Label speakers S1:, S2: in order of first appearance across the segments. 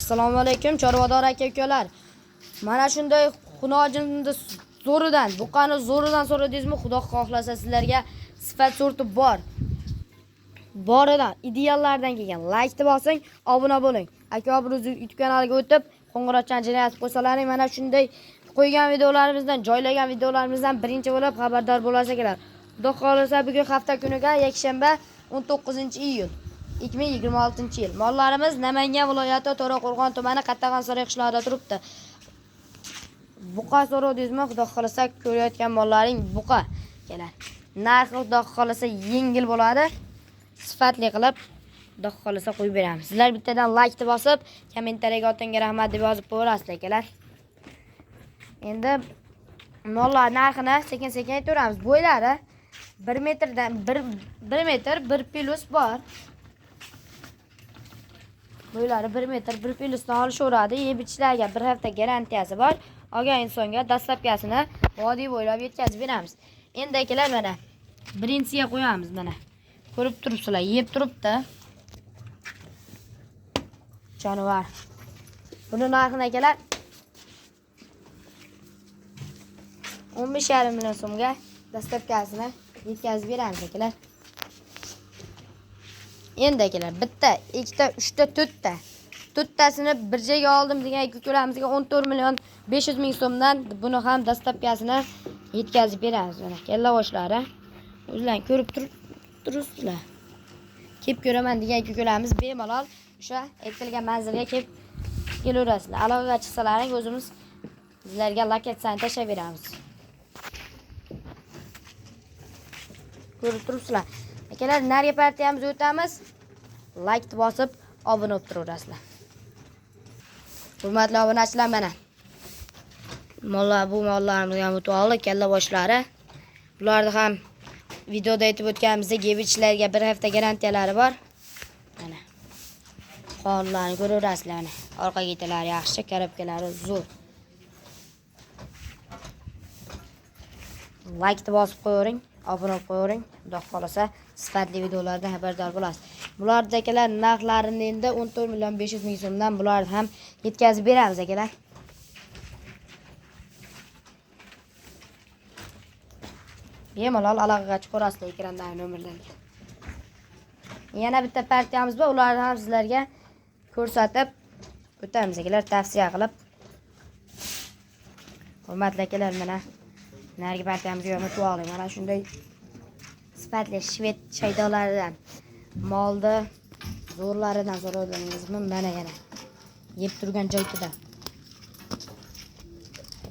S1: Assalomu alaykum chorvador aka ukalar. Mana shunday xunojinni zo'ridan, buqani zo'ridan so'radingizmi? Xudo xohlasa sizlarga sifat sorti bor. Boridan, ideallardan kelgan. Like bosing, obuna bo'ling. Aka Obro'z YouTube kanaliga o'tib, qo'ng'iroqchani jilayatib qo'ysalaring, mana shunday qo'ygan videolarimizdan, joylagan videolarimizdan birinchi bo'lib xabardor bo'lasizlar. Xudo xohlasa bugun hafta kuniga yakshanba 19-iyul 2026-yil. Mollarimiz Namangan viloyati To'raqo'rg'on tumani Qattag'ansaroy qishlog'ida turibdi. Buqa so'radingizmi? Xudo xohlasa ko'rayotgan mollaring buqa kelar. Narxi xudo xohlasa yengil bo'ladi. Sifatli qilib xudo xohlasa qo'yib beramiz. Sizlar bittadan like bosib, kommentariyaga otingga rahmat deb yozib qo'yaverasizlar akalar. Endi mollar narxini sekin-sekin aytaveramiz. Bo'ylari 1 metrdan 1 metr 1 plus bor. Bo'ylari 1 metr 1 plusdan olishaveradi. Yeb ichishlarga bir hafta garantiyasi bor. Olgan insonga dastlabkasini vodiy bo'ylab yetkazib beramiz. Endi akalar mana birinchisiga qo'yamiz mana. Ko'rib turibsizlar, yeb turibdi. Jonivor. Buni narxini akalar 15,5 million so'mga dastlabkasini yetkazib beramiz akalar. Endi akalar bitta, ikkita, uchta, to'rtta. To'rttasini bir joyga oldim degan aka ukalarimizga 14 million 500 ming so'mdan buni ham dastlabkasini yetkazib beramiz. Mana kallaboshlari. O'zlaring ko'rib turibsizlar. Kelib ko'raman degan aka ukalarimiz bemalol o'sha aytilgan manzilga kelib kelaverasizlar. Aloqaga chiqsalaring o'zimiz sizlarga lokatsiyani tashlab beramiz. Ko'rib turibsizlar. Akalar, narigi partiyamizga o'tamiz. Like bosib, obuna bo'lib turaverasizlar. Hurmatli obunachilar, mana mollar, bu mollarimizga ham o'tib oldik, kalla boshlari. Bularni ham videoda aytib o'tganimizdek, yeb ichishlarga bir hafta garantiyalari bor. Mana qorinlarni ko'raverasizlar, mana orqa ketalari yaxshi, korobkalari zo'r. Like bosib qo'yavering, obuna bo'lib qo'yavering. Xudo xohlasa sifatli videolardan xabardor bo'lasiz. Bularni akalar narxlarini endi 14 million 500 ming so'mdan bularni ham yetkazib beramiz akalar. Bemalol aloqaga chiqaverasizlar ekrandagi nomerlarga. Yana bitta partiyamiz bor, ularni ham sizlarga ko'rsatib o'tamiz akalar, tavsiya qilib. Hurmatli akalar, mana narigi partiyamizga o'tib oldik. Mana shunday sifatli shved shaydolaridan, molni zo'rlaridan so'radingizmi? Mana yana yeb turgan joyida.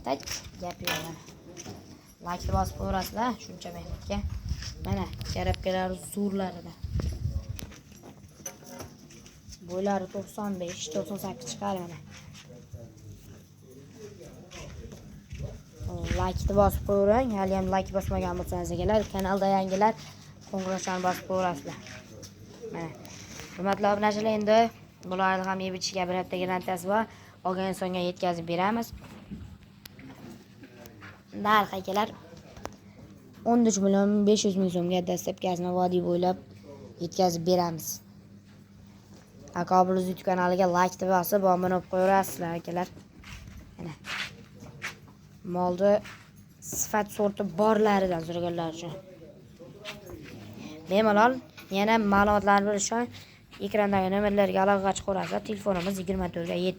S1: Tak, gap yo'q mana. Like bosib qo'yasizlar shuncha mehnatga. Mana korobkalari zo'rlaridan. Bo'ylari 95, 98 chiqar mana. Like bosib qo'yavering. Hali ham like bosmagan bo'lsangiz akalar, kanalda yangilar qo'ng'iroqchani bosib qo'yaverasizlar. Mana. Hurmatli obunachilar, endi bularni ham yeb ichishga bir hafta garantiyasi bor. Olgan insonga yetkazib beramiz. Narx akalar 13 million 500 ming so'mga dastlabkasini vodiy bo'ylab yetkazib beramiz. Aka Obro'z YouTube kanaliga like bosib, obuna bo'lib qo'yaverasizlar akalar. Mana. Molni sifat sorti borlaridan so'raganlar uchun. Bemalol yana ma'lumotlarni bilish uchun ekrandagi nomerlarga aloqaga chiqaverasizlar. Telefonimiz 24 ga 7.